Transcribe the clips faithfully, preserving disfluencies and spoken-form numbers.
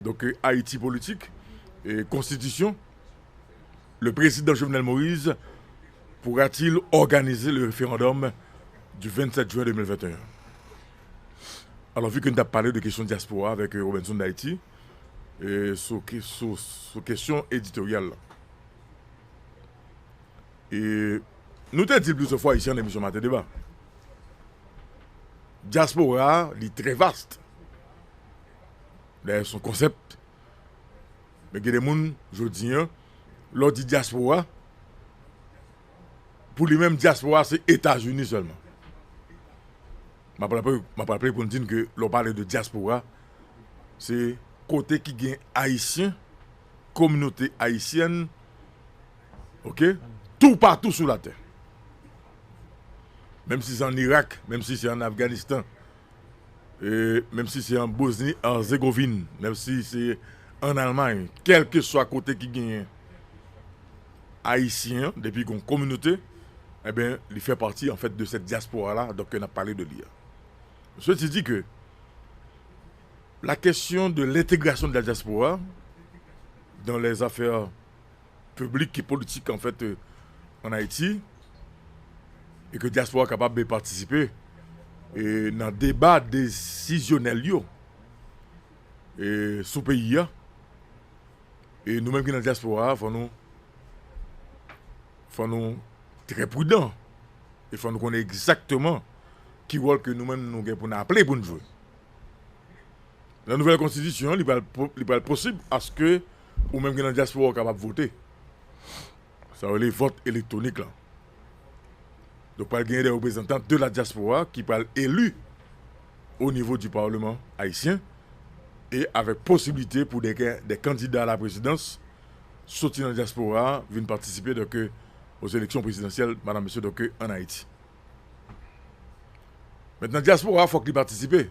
Donc, euh, Haïti politique, euh, constitution, le président Jovenel Moïse pourra-t-il organiser le référendum du vingt-sept juin deux mille vingt et un? Alors, vu que nous avons parlé de question diaspora avec euh, Robinson d'Haïti, euh, sur, sur, sur question éditoriale, e nou te di l plizyè fwa isi an emisyon Maten Deba. Dyaspora a, li trè vast. Dayè, se yon konsèp. Men gen de moun, jodi an, lè w di dyaspora, pou li menm, dyaspora, se Etazini sèlman. M ap raple, m ap raple pou n di n ke lè w pale de dyaspora, se kote ki gen Ayisyen, kominote ayisyèn, oke, toupatou sou latè. Menm si se ann Irak, menm si se ann Afganistan, e menm si se an Bosni Herzegovin, menm si se ann Almay, kèlkeswa kote ki genyen Ayisyen an, depi gon kominote, enben, li fè pati, an fèt, de sèt dyaspora la, donk, ke n ap pale de li a. Ceci dit que la question de l'intégration de la diaspora dans les affaires publiques et politiques, en fait, euh, en Haïti, e ke dyaspora kapab patisipe e nan deba desizyonèl yo e sou peyi a. E nou menm ki nan dyaspora a, fò nou, fò nou trè pridan. E fò nou konnen egzakteman ki wòl ke nou menm nou gen pou n aple pou n jwe. Nan nouvèl konstitisyon an, li pral po-, li pral posib aske ou menm ki nan dyaspora ou kapab vote. Sa yo rele vòt elektwonik la. Donk, pral genyen de reprezantan de la diaspora ki pral eli o nivo di Parleman ayisyen e avèk posiblite pou de, de kandida a la prezidans soti nan dyaspora a vin patisipe, donk, euh, aux élections présidentielles, madame, monsieur, donk, euh, en Haïti. Mentnan, dyaspora a, fòk li patisipe.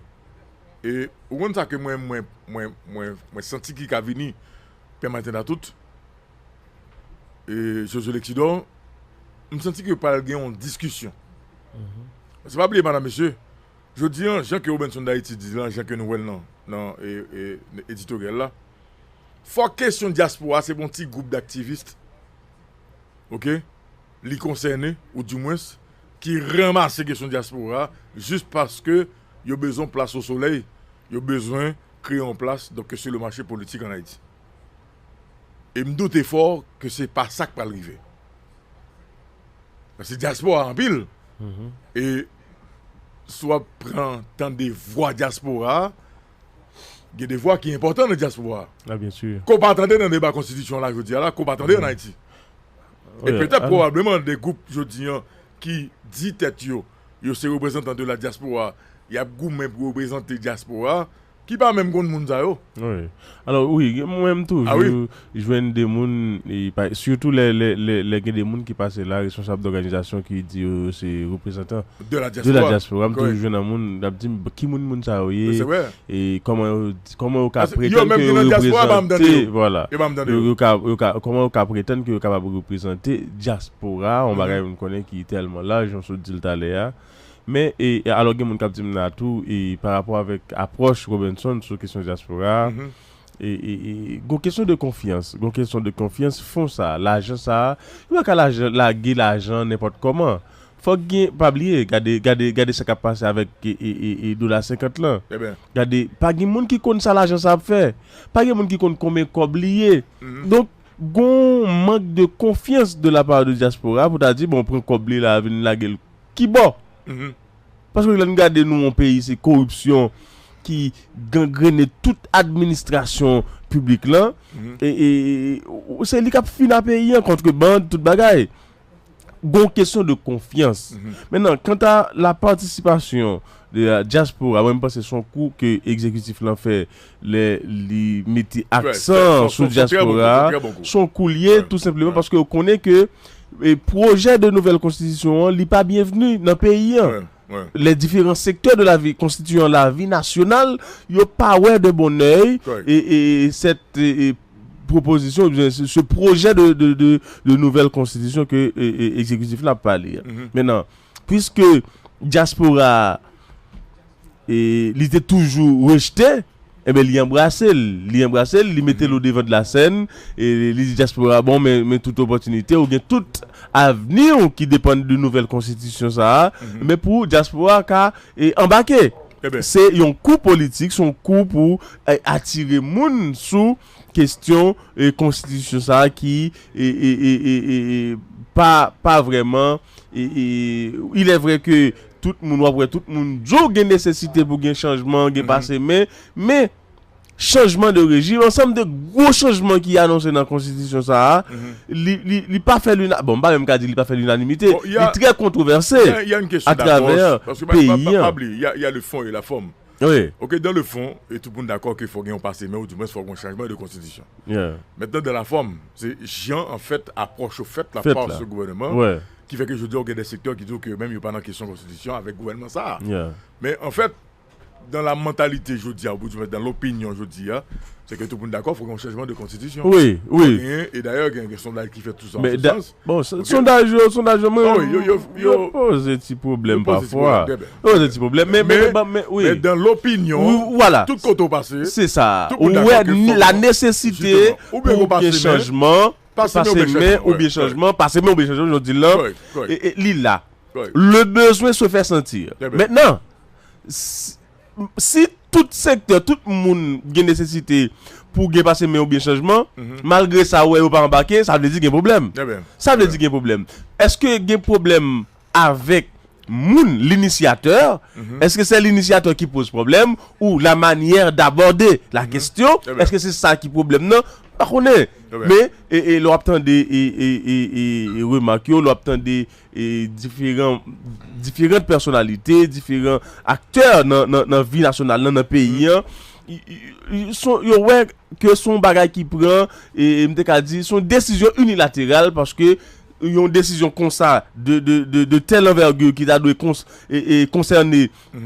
E ou konn sa ke mwen, mwen, mwen, mwen, mwen santi ki ka vini, pèmaten a tout, e Jojo Lexidor, m santi ke pral gen yon diskisyon. Se pa bliye, madam, mesye, jodi an, jan ke Robinson D'Haïti di lan, jan ke nou wè l nan, nan e, e, editoryal la, fòk kesyon dyaspora se pou yon ti gwoup daktivis, oke, li konsène, ou dimwens, ki ranmase kesyon dyaspora a, jis paske yo bezwen plas o solèy, yo bezwen kreye yon plas, donk, sur le marché politique en Haïti. E m doute fò ke se pa sa k pral rive. Paske dyaspora anpil. E si w ap pran tande vwa dyaspora a, gen de vwa ki enpòtan nan dyaspora a. Ah, bien sûr. Ke w pa tande nan deba konstitisyon la jodi a la, ke w pa tande an Ayiti. E petèt, pwobableman, de gwoup jodi an ki di tèt yo, yo se reprezantan de la diaspora, y ap goumen pou reprezante dyaspora a, ki pa menm konn moun sa yo. Wi. Alò, wi, mwen menm toujou jwenn de moun, e pa, sitou lè, lè, lè, lè gen de moun ki pase la, responsab dòganizasyon ki di yo se reprezantan de la dyaspora. M toujou jwenn nan moun, y ap di m, ki moun, moun sa yo ye, e kòman yo, kòman yo ka pretann ke yo reprezante, vwala. Yo, yo ka, yo ka, kòman yo ka pretann ke yo kapab reprezante dyaspora, yon bagay m konnen ki tèlman laj, jan w sot di l talè a. Men, e, e alò, gen moun k ap di m la tou, e pa rapò avèk apwòch Robinson sou kesyon dyaspora a, e, e, e, gon kesyon de konfyans, gon kesyon de konfyans, fon sa a, lajan sa a, yo pa ka lajan, lage lajan nenpòt kòman. Fòk gen, pa bliye, gade, gade, gade sa k ap pase avèk, e, e, e, e dola senkant lan. Gade, pa gen moun ki konn sa lajan sa ap fè. Pa gen moun ki konn konbyen kòb li ye. Donk, gon mank de konfyans de la part de dyaspora pou ta di, bon, pran kòb li la, vin lage l ki bò. Paske lè n gade nou, yon peyi, se koripsyon ki gangrene tout administrasyon piblik lan. E, e, e, se li k ap fini peyi an, kontrebann, tout bagay. Gon kesyon de konfyans. Mentnan, kanta la partisipasyon de la dyaspora, mwen, m panse se yon kou ke egzekitif lan fè lè li mete aksan sou dyaspora a. Se yon kou l ye, tou senpleman, paske yo konnen ke, e, pwojè de nouvèl konstitisyon an, li pa byenvni nan peyi an. Les différents secteurs de la vie, konstitiyan lavi nasyonal, yo pa wè de bon oeil e, e, cette, e, e, proposition, oubyen ce, ce projet de, de, de, de nouvelle constitution ke, e, e, egzekitif la ap pale a. Mentnan, puiske dyaspora a, e, li te toujou rejte, Enben, li anbrase l, li anbrase l, li mete l o devan de la sèn, e li di dyaspora, bon, men, men tout opòtinite, ou gen tout avni w ki depann de nouvèl konstitisyon sa a, men pou dyaspora ka e, anbake. Se yon kou politik, se yon kou pou e, atire moun sou kesyon e, konstitisyon sa a ki e, e, e, e, e, e, pa, pa vrèman. E, e, il est vrai que tout moun, w ap wè tout moun di w gen nesesite pou gen chanjman, gen pase men, men chanjman de rejim, ansanm de gwo chanjman ki anonse nan konstitisyon sa a, li, li, li pa fè lina, bon, m pa menm ka di li pa fè linanimite, li trè kontwovèse atravè peyi an. Il y a le fond et la forme. Ok, dans le fond, e tout moun dakò ke fò gen yon pase men ou dimwens fò gen yon chanjman de konstitisyon. Maintenant, dans la forme, se jan an fèt apwòch yo fèt la pa se gouvènman ki fè ke jodi a ou gen de sektè ki di w ke menm yo pa nan kesyon konstitisyon avèk gouvènman sa a. Men an fèt, dans la mentalité jodi a, ou di mwen dans l'opinion jodi a, se ke tout moun dakò fò gen yon chanjman de konstitisyon. Wi, wi. E dayè gen, gen sondaj ki fèt tou sa an se sans. Bon, sondaj yo, sondaj yo, mwen, yo, yo, yo poze ti pwoblèm pafwa. Yo poze ti pwoblèm, men, men, men, men, wi. Men dans l'opinion, tout kote w pase, se sa. Ou wè la nesesite pou gen chanjman, pase men oubyen chanjman, pase men oubyen chanjman, jodi la, e, e, li la. Le besoin se fait sentir. Maintenant, si, si tout sektè, tout moun gen nesesite pou gen pase men oubyen chanjman, malgre sa, ou wè yo pa anbake, sa vle di gen pwoblèm. Sa vle di gen pwoblèm. Èske gen pwoblèm avèk moun, linisyatè? Èske se linisyatè ki poz pwoblèm ou la manière d'aborder la question? Èske se sa ki pwoblèm nan? Pa konnen. Men, e, e, lè w ap tande e, e, e, e, e remak yo, lè w ap tande e diferan, diferan pèsonalite, diferan aktè nan, nan, nan vi nasyonal lan, nan peyi an, y- y- y- son- yo wè ke se yon bagay ki pran, e, e m te ka di, se yon desizyon inilateral, paske yon desizyon konsa, de, de, de, de tèl anvègi ki ta dwe kons- e, e konsène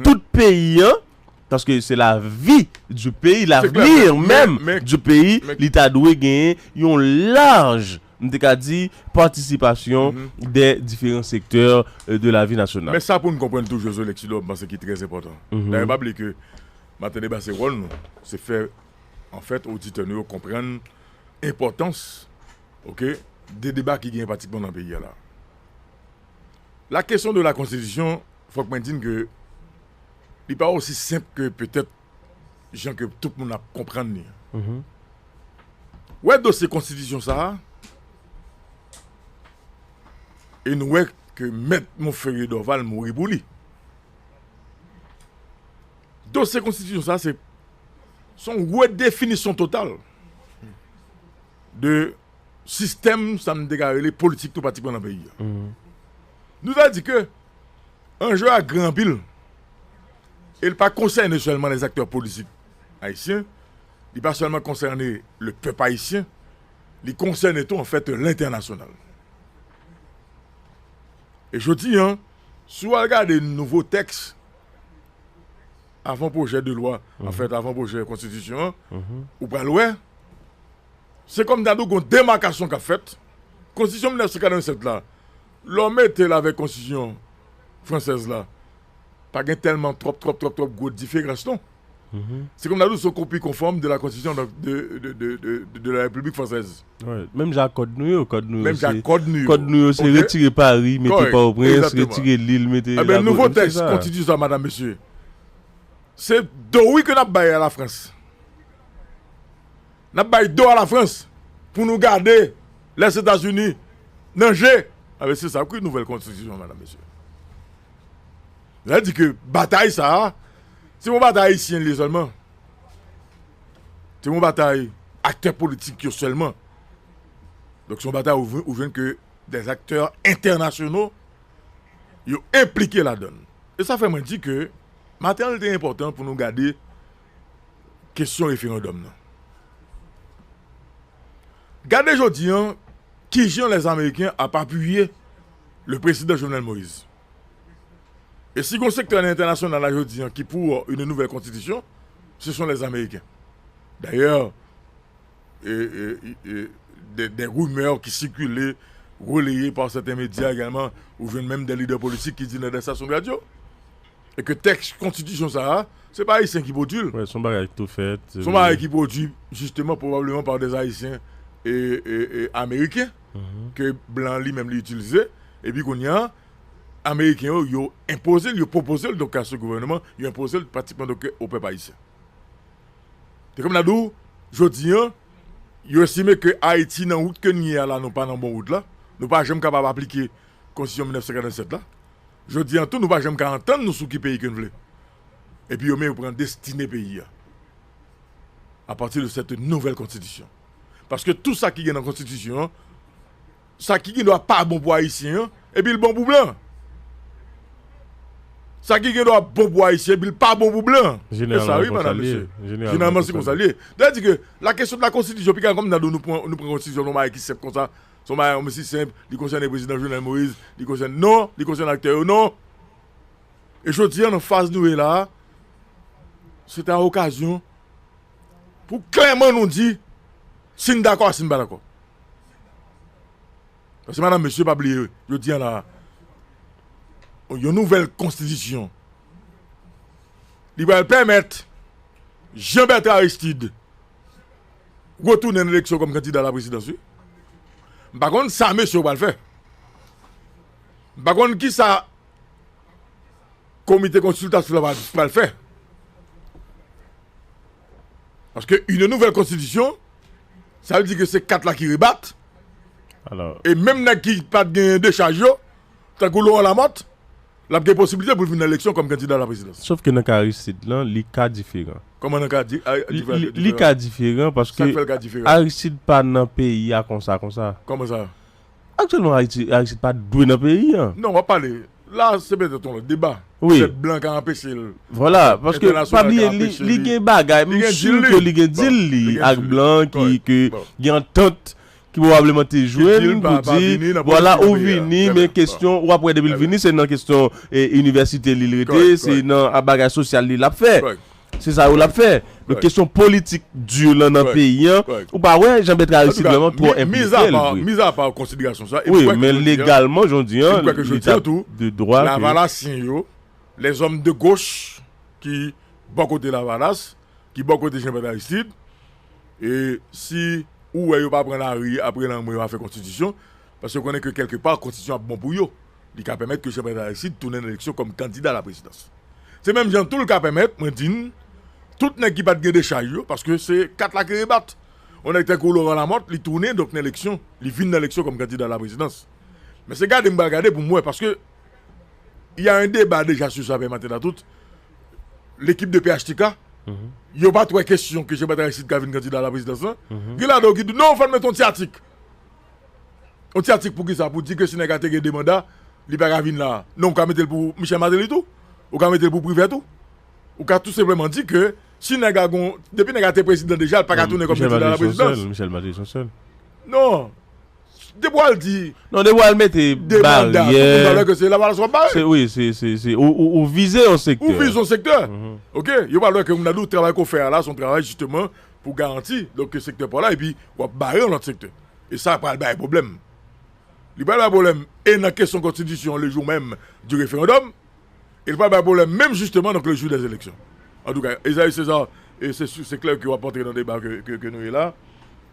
tout peyi an, paske se la vi du peyi, l'avenir menm du peyi, li ta dwe genyen yon laj, m te ka di, patisipasyon de diferan sektè, e, de lavi nasyonal. Men sa pou n konprann tou, José Lexilo, m panse ki trè enpòtan. Dayè, pa bliye ke Maten Deba se wòl nou, se fè, an fèt, oditè nou yo konprann enpòtans, ok, de deba ki genyen pratikman nan peyi a la. La question de la constitution, fòk mwen di n ke li pa osi senp ke petèt jan ke tout moun ap konprann li an. Wè dosye konstitisyon sa a, e nou wè ke Mèt Monferrier Dorval mouri pou li. Dosye konstitisyon sa a, se, se yon redefinisyon total de sistèm, sa m te ka rele politik tou pratikman nan peyi a. Nou ta di ke anje a gran anpil, e l pa konsène sèlman les acteurs politiques haïtiens, li pa sèlman konsène le pèp ayisyen, li konsène tou, an fèt, lentènasyonal. E jodi a, si w al gade nouvo tèks, avan pwojè de lwa, an fèt, avan pwojè konstitisyon an, ou pral wè, se kòm ta di w gon demakasyon k ap fèt. Konstitisyon mil nèf san karannsèt la, lè w mete l avèk konstitisyon fransèz la, pa gen tèlman twòp, twòp, twòp, twòp gwo diferans non. Se kòm ta di w se yon kopi konfòm de la konstitisyon de, de, de, de, de, de la République française. Menm jan ak kòd nou yo, kòd nou yo se, kòd nou yo se retire Pari, mete Pòtoprens, retire Lil, mete Lagonav, se sa. Nouvo tèks konstitisyon sa, madam, mesye, se do wi ke n ap bay a Lafrans. N ap bay do a Lafrans pou nou gade Lèzetazini nan je. Anben, se sa wi nouvèl konstitisyon, madam, mesye. Sa vle di ke batay sa a, se yon batay ayisyen li ye sèlman. Se yon batay aktè politik yo sèlman. Donk, se yon batay ou, ou jwenn ke des acteurs internationaux yo enplike ladan l. E sa fè mwen di ke maten an, li te enpòtan pou nou gade kesyon referandòm nan. Gade jodi a, kijan les Américains ap apiye le président Jovenel Moïse. E si gon sektè nan entènasyonal la jodi a ki pour une nouvelle constitution, ce sont les Américains. D'ailleurs, e, e, e, des, des rumeurs qui circulaient, relayées par certains médias également, ou jwenn menm des leaders politiques ki di nan des stations de radio, E ke tèks konstitisyon sa a, se pa Ayisyen ki pwodui l. Wè, se yon bagay ki tou fèt. Se yon bagay ki pwodui, jisteman, pwobableman pa dè Ayisyen e, e, e Ameriken, ke blan li menm li itilize. Epi kounye a, Ameriken yo, yo enpoze l, yo pwopoze l, donk, a se gouvènman, yo enpoze l pratikman, donk, o pèp ayisyen. Se kòm n a di w, jodi a, yo estime ke Ayiti nan wout ke n ye a la, nou pa nan bon wout la. Nou pa janm kapab aplike Konstitisyon mil nèf san karannsèt la. Jodi a tou, nou pa janm ka antann nou sou ki peyi ke n vle. Epi yo menm yo pran destine peyi a. A pati de cette nouvelle constitution. Paske tou sa ki gen nan konstitisyon an, sa ki gen dwa pa bon pou Ayisyen an, epi l bon pou blan. Sa ki gen dwa bon pou Ayisyen, epi l pa bon pou blan. Se sa, wi, madanm, mesye. Jeneralman, se konsa l ye. Sa vle di ke la kesyon de la konstitisyon, pi ka kòm nan nou pran, nou pran konstitisyon, nou bagay ki senp konsa. Se yon bagay, yon mesye senp, li konsène prezidan Jovenel Moïse, li konsène, non, li konsène aktè yo, non. E jodi a, nan faz nou ye la a, se ta okazyon pou klèman nou di si n dakò, si n pa dakò. Paske, madanm, mesye, pa bliye, jodi a la a, yon nouvèl konstitisyon, li pral pèmèt Jean Bertrand Aristide retounen nan eleksyon kòm kandida la prezidans, wi. M pa konn sa mesye yo pral fè. M pa konn kisa komite konsiltatif la pral, pral fè. Paske une nouvelle constitution, sa vle di ke se kat la ki rebat. E menm nèg ki pa t genyen dechaj yo, tankou Laurent Lamothe, l ap gen posiblite pou l vin nan eleksyon kòm kandida la prezidans. Sof ke nan ka Aristide lan, li ka diferan. Kòman nan ka di, a, li, diferan li, li ka diferan paske Aristide pa nan peyi a konsa, konsa. Kòman sa? Aktyèlman, Ayiti, Ayiti pa dwe nan peyi a. Non, w ap pale. La, se petèt yon lòt deba. Wi. Petèt blan ka anpeche l. Vwala, paske pa bliye, li, li gen bagay, m si ke li gen dil li ak blan ki, ke gen antant ki pwobableman te jwenn pou di, vwala, ou vini, men kesyon, w ap wè depi l vini, se nan kesyon, e, inivèsite li l rete, se nan, a, bagay sosyal li l ap fè. Se sa yo l ap fè. Donk, kesyon politik di lan nan peyi an, ou pa wè Jean Bertrand Aristide vrèman twò enplike l vre. Mizapa konsiderasyon sa, wi, men legalman, jodi a, li ta de dwa ke Lavalasyen yo, lèzòm de goch ki bò kote Lavalas, ki bò kote Jean Bertrand Aristide, e si ou wè yo pa pran lari apre lanmò yo a fè konstitisyon, paske yo konnen ke kèlkepa konstitisyon ap bon pou yo. Li ka pèmèt ke Jean Bertrand Aristide tounen nan eleksyon kòm kandida la prezidans. Se menm jan tou l ka pèmèt, mwen di n, tout nèg ki pa t gen dechaj yo, paske se kat la ki rebat. Yon nèg tankou Laurent Lamothe, li tounen, donk, nan eleksyon, li vin nan eleksyon kòm kandida la prezidans. Men se gade m pral gade pou m wè, paske y a un débat déjà sur ça, pè maten nan tout. Lekip de P H T K, yo pa t wè kesyon ke Jean Bertrand Aristide ka vin kandida la prezidans lan. Gen ladan yo ki di, non, fò n mete yon ti atik. Yon ti atik pou kisa? Pou di ke si nèg la te gen de manda, li pa ka vin la. Non, ou ka mete l pou Michel Martelly tou. Ou ka mete l pou Privert tou. Ou ka tou senpleman di ke si nèg la gon, depi nèg la te prezidan deja, l pa ka tounen kòm kandida la prezidans. Michel Martelly se yon sèl. Non. Depi w al di. Non, depi w al mete baryè. Tout moun wè ke se Lavalas w ap bare. Se, wi, se, se, se, ou, ou, ou vize yon sektè. Ou vize yon sektè. Ok? Yo pral wè ke moun nan di w travay ke w fè a la, se yon travay jisteman pou garanti, donk, sektè pa w la, epi w ap bare yon lòt sektè. E sa pral bay pwoblèm. Li pral bay pwoblèm e nan kesyon konstitisyon, le jour même du référendum, e li pral bay pwoblèm menm jisteman, donk, le jour des élections. Antouka, Esaü César, e se, se klè ke w ap antre nan deba ke, ke, ke nou ye la.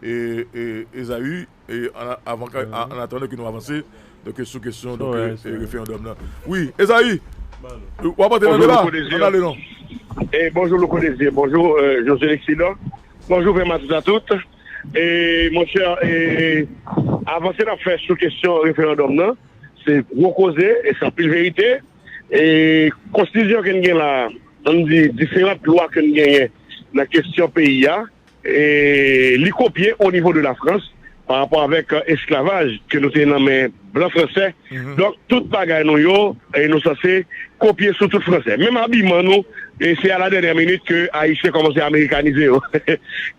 E, e, Esaü, e, an, avan ke, an, an atandan ke nou avanse, donk, sou kesyon, donk, e, referandòm nan. Wi, Esaü, w ap antre nan deba? Ann ale non. E bonjou, Louko Dezye. Bonjou, e, José Lexidan. Bonjou, Pè Matis a tout. E, monchè, e, avanse n ap fè sou kesyon referandòm nan, se gwo koze, e se anpil verite. E, konstitisyon ke n gen la, ann di, diferan lwa ke n genyen nan kesyon peyi a, e, li kopye o nivo de Lafrans, pa rapò avèk, e, esklavaj ke nou te nan men blan fransè. Donk, tout bagay nou yo, e, nou sanse kopye sou tout fransè. Menm abiman nou, e, se a la dènyè minit ke Ayisyen kòmanse amerikanize yo.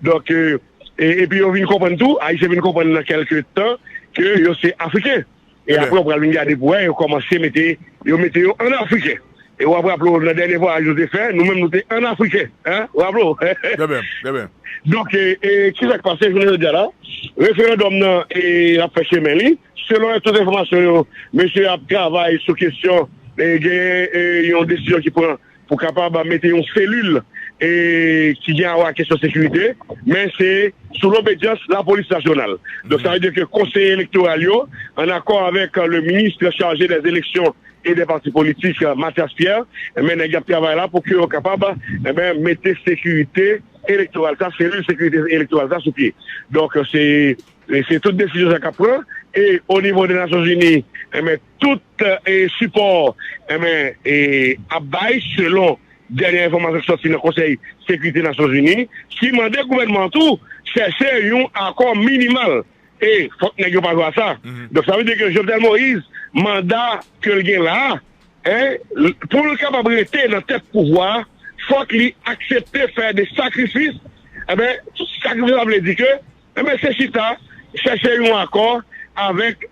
Donk, e, e, epi yo vin konprann tou, Ayisyen vin konprann nan kèlke tan ke yo se Afriken. E apre, ou pral vin gade pou wè, yo kòmanse mete, yo mete yo an Afriken. E w ap raple w, nan dènye vwayaj nou te fè, nou menm nou te an Afriken. Hein? Ou raple w? Trè byen, trè byen. Donk, e, e, kisa k pase jounen jodi a la? Referandòm nan, e, ap fè chemen li. Selon tout enfòmasyon yo, mesye yo ap travay sou kesyon, e, gen, e, yon desizyon ki pran pou kapab mete yon selil, e, ki gen a wè ak kesyon sekirite, men se sou lobedyans lapolis nasyonal. Donk, sa vle di ke konseye elektoral yo, an akò avèk, e, le ministre chargé des élections et des partis politiques, e, Mathias Pierre, men nèg y ap travay la pou ke yo kapab, enben, mete sekirite elektoral sa, selil sekirite elektoral sa sou pye. Donk, se, se tout desizyon sa k ap pran. E o nivo de Nasyonzini, enben, tout, e, sipò, enben, e, ap bay selon dènye enfòmasyon ki sòti nan Konsèy Sekirite Nasyonzini, ki mande gouvènman an tou chèche yon akò minimal. E fòk nèg yo pa jwe a sa. Donk, sa vle di ke Jovenel Moïse, manda ke l gen la a, en, l- pou l kapab rete nan tèt pouvwa a, fòk li aksepte fè de sakrifis. Enben, sakrifis sa vle di ke, enben, se chita, chèche yon akò avèk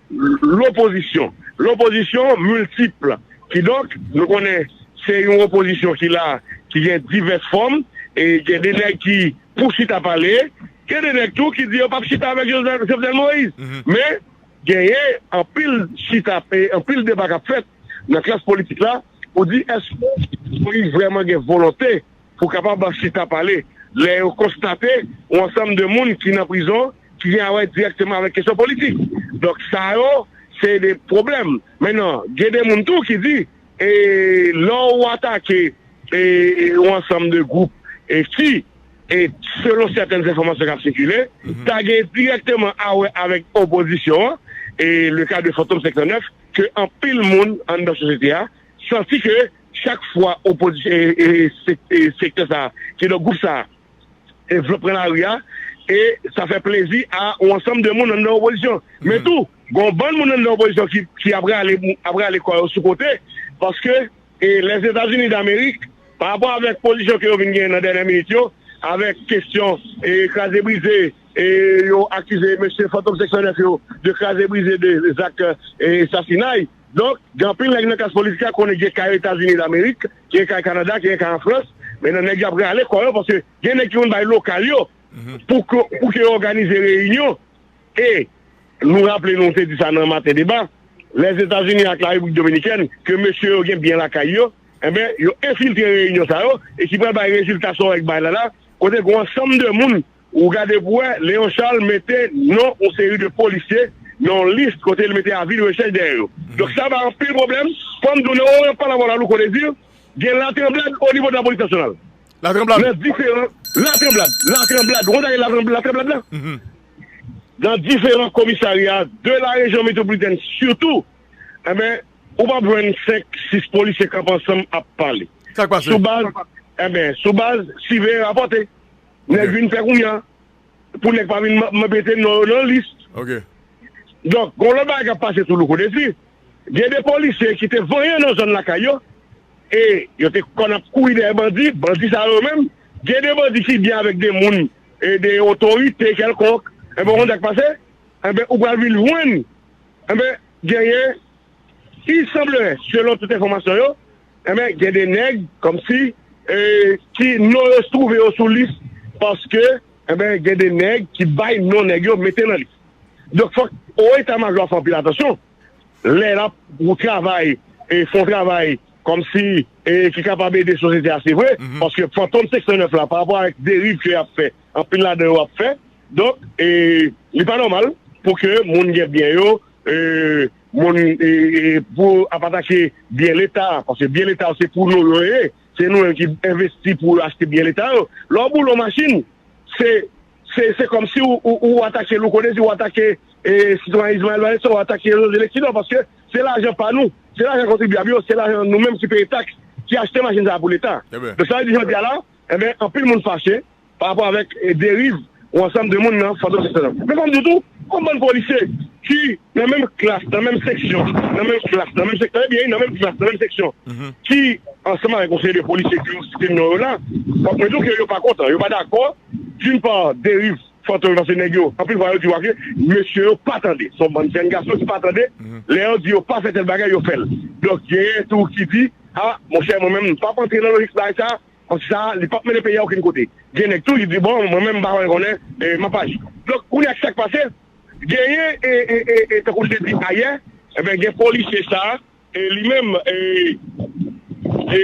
lopozisyon. Lopozisyon miltip. Kidonk, nou konnen se yon opozisyon ki la, ki gen divès fòm, e gen de nèg ki pou chita pale, gen de nèg tou ki di yo p ap chita avèk Jovenel, Jovenel Moïse. Men, genyen anpil chita, e anpil deba k ap fèt nan klas politik la pou di èske Moïse vrèman gen volonte pou kapab chita pale lè yo konstate yon ansanm de moun ki nan prizon ki gen a wè dirèkteman avèk kesyon politik. Donk, sa yo, se de pwoblèm. Mennan, gen de moun tou ki di, e, lè w atake, e, e, yon ansanm de gwoup, e, ki, e, selon sètèn enfòmasyon k ap sikile, ta gen dirèkteman a wè avèk opozisyon an, e, le ka de Fantom senk san nèf, ke anpil moun anndan sosyete a santi ke chak fwa opozisyon, e, e, sek- e, sektè sa a, kidonk gwoup sa a, e, vle pran lari a, e sa fè plezi a yon ansanm de moun anndan opozisyon. Men tou, gen yon bann moun anndan opozisyon ki, ki ap rale, ap rale kò yo sou kote, paske, e, Lèzetazini Damerik, pa rapò avèk pozisyon ke yo vin genyen nan dènye minit yo, avèk kesyon, e, kraze brize, e, yo akize mesye Fantom senk san nèf yo de kraze brize de zak, e, sasinay. Donk, gen anpil nèg nan klas politik la konnen gen kay Etazini Damerik, gen kay Kanada, gen kay an Frans, men nan nèg yo ap rale kò yo, paske gen nèg ki konn bay lokal yo pou ke, pou ke yo òganize reyinyon. E nou raple, nou te di sa nan maten deba, Lèzetazini ak Larepiblik Dominikèn, ke mesye yo gen byen lakay yo, enben, yo enfiltre reyinyon sa yo, e ki pral bay rezilta sa w wè k bay la la, kote gen yon ansanm de moun, ou gade pou wè, Léon Charles mete non yon seri de polisye nan yon lis kote l mete avi de rechèch dèyè yo. Donk, sa bay anpil pwoblèm. Kòm nou, nan moman y ap pale avè w la, Louko Désir, gen latranblad o nivo de lapolis nasyonal. Latranblad. Nan diferan, latranblad, latranblad. Ou konn sa k ye latranblad la? Nan diferan komisarya de la rejyon metwopolitèn sitou, enben, ou p ap jwenn senk, sis polisye kanpe ansanm ap pale. Sa k pase? Sou baz, enben, sou baz siveye rapòte. Nèg vin fè kounye a, pou nèg pa vin m- m- mete non yo nan lis. Donk, gen yon lòt bagay k ap pase tou, Louko Désir. Gen de polisye ki te vanyan nan zòn lakay yo, e yo te konn ap kouri dèyè bandi, bandi sa yo menm, gen de bandi ki byen avèk de moun, e de otorite kèlkonk, enben, ou konn sa k pase? Enben, ou pral vin jwenn, enben, genyen, il semblerait, selon tout enfòmasyon yo, enben, gen de nèg, kòmsi, e, ki non yo twouve yo sou lis, paske, enben, gen de nèg ki bay non nèg yo mete nan lis. Donk, fòk o eta majò a fè anpil atansyon. Lè l ap pou travay, e fè yon travay kòmsi, e ki kapab ede sosyete a, se vre, paske Fantom senk san nèf la, pa rapò avèk deriv ke y ap fè, anpil ladan yo ap fè. Donk, e, li pa nòmal pou ke moun gen byen yo, e, moun, e, e, pou ap atake byen Leta, paske byen Leta yo se pou nou yo ye, se nou menm ki envesti pou achte byen Leta yo. Lè w boule yon machin, se, se, se kòmsi ou, ou, ou atake Louko Désir, ou atake, e, sitwayen Ismaël Vanessa, ou atake José Lexidor, paske se lajan pa nou, se lajan kontribyab yo, se lajan nou menm ki peye taks, ki achte machin sa a pou Leta. Donk, sa vle di, jodi a la, enben, anpil moun fache pa rapò avèk, e, deriv yon ansanm de moun nan Fantom senk san nèf. Men fò m di w tou, yon bann polisye ki nan menm klas, nan menm seksyon, nan menm klas, nan menm seksyon, ebyen, nan menm klas, nan menm seksyon, ki ansanm avèk yon seri de polisye ke yo site non yo la, fòk mwen di w ke yo pa kontan, yo pa dakò, d'une part, deriv Fantom yo, paske nèg yo, anpil fwa yo di w ke mesye yo pa tande. Se yon bann jèn gason ki pa tande. Lè yo di yo pa fè tèl bagay, yo fè l. Donk, genyen tou ki di, a, monchè, mwen menm, m p ap antre nan lojik bagay sa, paske sa, li p ap mennen peyi a okenn kote. Gen nèg tou ki di, bon, mwen menm, m pa konnen, e, m ap aji. Donk, kounye a, sa k pase, genyen, e, e, e, e, tankou m te di ayè, enben, gen polisye sa, e li menm, e, e,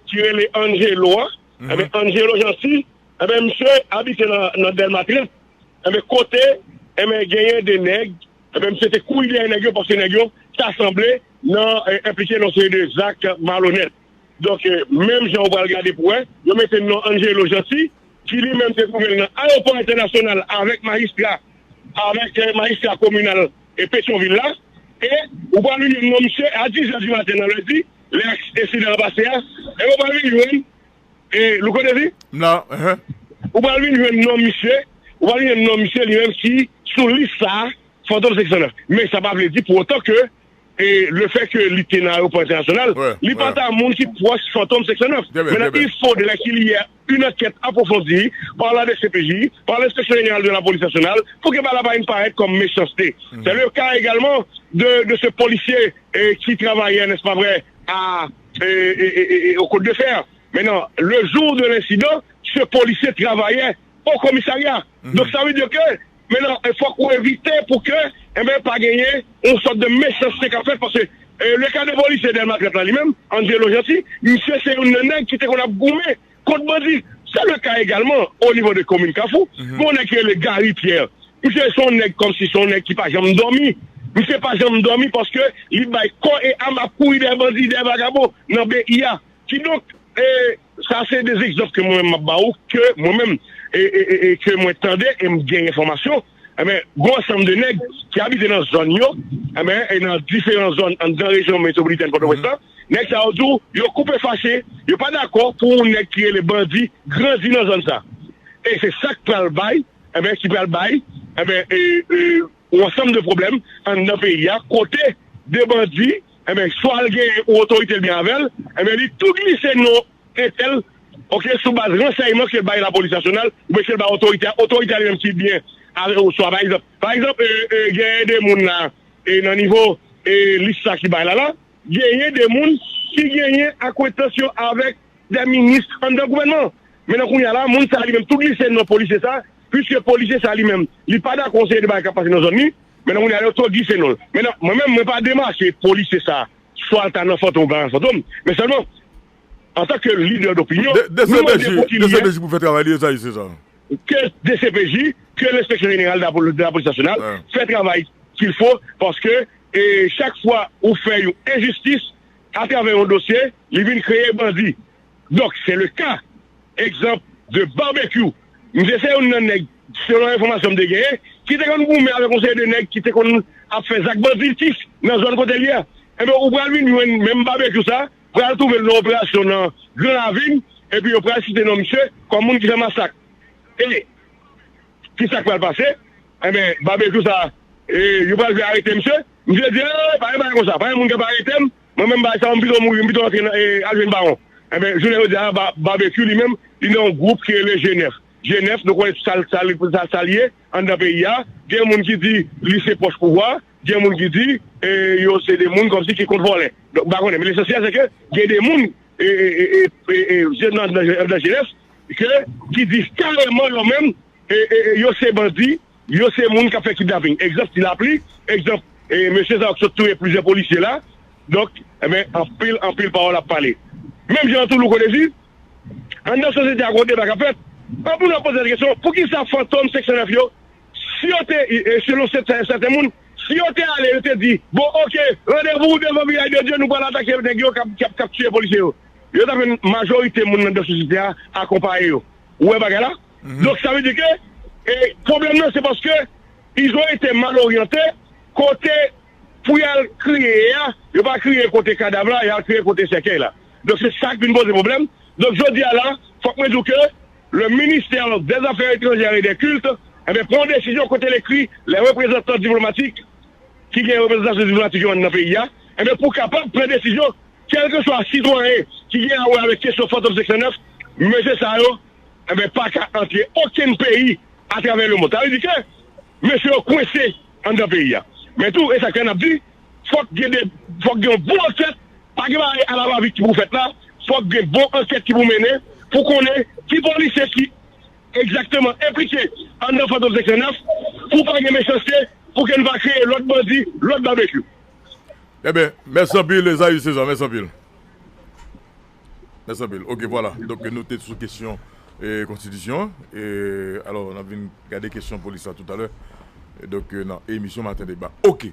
ki rele Angelo a, enben, Angelo Jeanty, enben, misye abite nan, nan Dèlma trant, enben, kote, enben, genyen de nèg, enben, misye te kouri dèyè nèg yo, paske nèg yo ta sanble nan, e, enplike nan seri de zak malonèt. Donk, e, menm jan ou pral gade pou wè, yo mete non Angelo Jeanty, ki li menm te twouve l nan ayewopò entènasyonal avèk majistra, avèk, e, majistra kominal e Petyonvil la, e ou pral vin jwenn non misye a dis è di maten nan lendi, lè ensidan an pase a, e ou pral vin jwenn, e, Louko Dezi? Non, hein. Ou pral vin jwenn non misye, ou pral vin jwenn non misye li menm ki sou lis sa a, Fantom senk san nèf. Men sa pa vle di pou otan ke, e, le fait que li te nan ayewopò entènasyonal, li pa ta moun ki pwòch Fantom senk san nèf. Maintenant, il faudrait qu'il y ait une enquête approfondie par la D C P J, par l'Inspection Générale de la Police Nationale, pour que bagay la pa vin parèt kòm mechanste. C'est le cas également de, de ce policier, e, qui travaillait, n'est-ce pas vrai, à, e, e, e, e, au Côte de Fer. Maintenant, le jour de l'incident, ce policier travaillait au commissariat. Donk, sa vle di ke, men non, fòk ou evite pou ke, enben, pa genyen yon sòt de mechanste k ap fèt, paske, e, le ka de polisye Dèlma trant la, li menm, Angelo Jeanty, misye se youn nan nèg ki te konn ap goumen kont bandi. Se le ka egalman o nivo de komin Kafou, gen yon nèg ki rele Gary Pierre. Misye se yon nèg kòmsi se yon nèg ki pa janm dòmi. Misye pa janm dòmi paske li bay kò e am ap kouri dèyè bandi, dèyè vagabon nan P I a. Kidonk, e, sa se de egzanp ke mwen menm m ap ba ou, ke mwen menm, e, e, e, e, ke mwen tande e m gen enfòmasyon. Enben, gen yon ansanm de nèg ki abite nan zòn yo, enben, e nan diferan zòn anndan rejyon metwopolitèn Pòtoprens lan, nèg sa yo di w, yo koupe fache, yo pa dakò pou yon nèg ki rele bandi grandi nan zòn sa. E se sa k pral bay, enben, ki pral bay, enben, e, e, yon ansanm de pwoblèm anndan peyi a, kote de bandi, enben, swa l genyen yon otorite l byen avè l, enben, li tou glise non entèl, oke, sou baz ransèyman ke l bay lapolis nasyonal, oubyen ke l bay otorite a, otorite a li menm ki byen avè l, oswa, pa egzanp, pa egzanp, e, e, genyen de moun la, e, nan nivo, e, lis sa ki bay la la, genyen de moun ki genyen akwentans yo avèk de minis anndan gouvènman. Men nan kounye a la, moun sa li menm tou glise non polisye sa, piske polisye sa li menm, li pa dakò yon seri de bagay k ap pase nan zòn li, men nan kounye a yo tou glise non l. Men nan, mwen menm, mwen pa demache polisye sa, swa l ta nan Fantom ou pa nan Fantom, men sèlman, antanke lidè dopinyon, nou mande pou ki li ye. D C P J pou fè travay li, e sa, se sa. Ke D C P J, ke l'Inspection Générale de la Pol-, de la Police Nationale fè travay qu'il faut, paske, e, chak fwa ou fè yon enjistis atravè yon dosye, li vin kreye bandi. Donk, se le ka, egzanp, de Barbecue. Misye se youn nan nèg, selon enfòmasyon m te genyen, ki te konn goumen avèk yon seri de nèg ki te konn ap fè zak banditis nan zòn kote l ye a. Enben, ou pral vin jwenn menm Barbecue sa, pral twouve l nan operasyon nan Gran Ravin, epi yo pral site non misye kòm moun ki fè masak. E kisa k pral pase? Enben, Barbecue sa, e, yo pral vin arete misye. Misye di, "E, pa gen bagay konsa, pa gen moun k ap arete m. Mwen menm, bagay sa, m pito mouri, m pito antre nan, e, al jwenn bawon." Enben, jounen jodi a, Ba-, Barbecue li menm, li nan yon gwoup ki rele G nèf. G nèf, nou konnen sa, sa, sa, sa l ye anndan peyi a. Gen moun ki di li se pwòch pouvwa, gen moun ki di, e, yo se de moun kòmsi ki kont vòlè. Donk, m pa konnen, men lesansyèl se ke gen de moun, e, e, e, e, e, e, nan, nan, nan G nèf, ke, ki di kareman yo menm, e, e, e, yo se bandi, yo se moun k ap fè kidnaping. Egzanp, Ti Lapli, egzanp, e, mesye sa yo k sot touye plizyè polisye la. Donk, enben, anpil, anpil pawòl ap pale. Menm jan tou, Louko Dezi, anndan sosyete a, gen yon deba k ap fèt. Anpil moun ap poze kesyon, poukisa Fantom senk san nèf yo, si yo te, e, e, selon sèten, sèten moun, si yo te ale, yo te di, "Bon, oke, randevou devan Vilaj de Dye, nou pral atake nèg yo k ap, k ap, k ap tiye polisye yo." Yo ta jwenn majorite moun nan sosyete a akonpaye yo. Ou wè bagay la? Donk, sa vle di ke, e, pwoblèm nan, se paske ils ont été mal orientés, kote pou y al kriye a, yo pa kriye kote kadav la, y al kriye kote sèkèy la. Donk, se sa k vin poze pwoblèm. Donk, jodi a la, fòk mwen di w ke le ministère des Affaires étrangères et des Cultes, enben, pran yon desizyon kote l ekri les représentants diplomatiques ki gen reprezantasyon diplomatik yo nan peyi a, enben, pou kapab pran desizyon, kèlkeswa sitwayen ki gen a wè avèk kesyon Fantom senk san nèf, mesye sa yo, enben, pa ka antre okenn peyi atravè lemonn. Sa vle di ke mesye yo kwense anndan peyi a. Men tou, e sa k fè n ap di, fòk gen de, fòk gen yon bon ankèt, pa gen bagay alavavit ki pou fèt la, fòk gen bon ankèt ki pou mennen, pou konnen ki polisye ki egzakteman enplike anndan Fantom senk san nèf, pou pa gen mechanste, pou ke n pa kreye lòt bandi, lòt Barbecue. Ebyen, mèsi anpil, Esaü César, mèsi anpil. Mèsi anpil. Ok, vwala. Donk, nou te sou kesyon e, konstitisyon an. E, alò, n ap vin gade kesyon polis la toutalè. E donk, e, nan emisyon Maten Deba. Ok.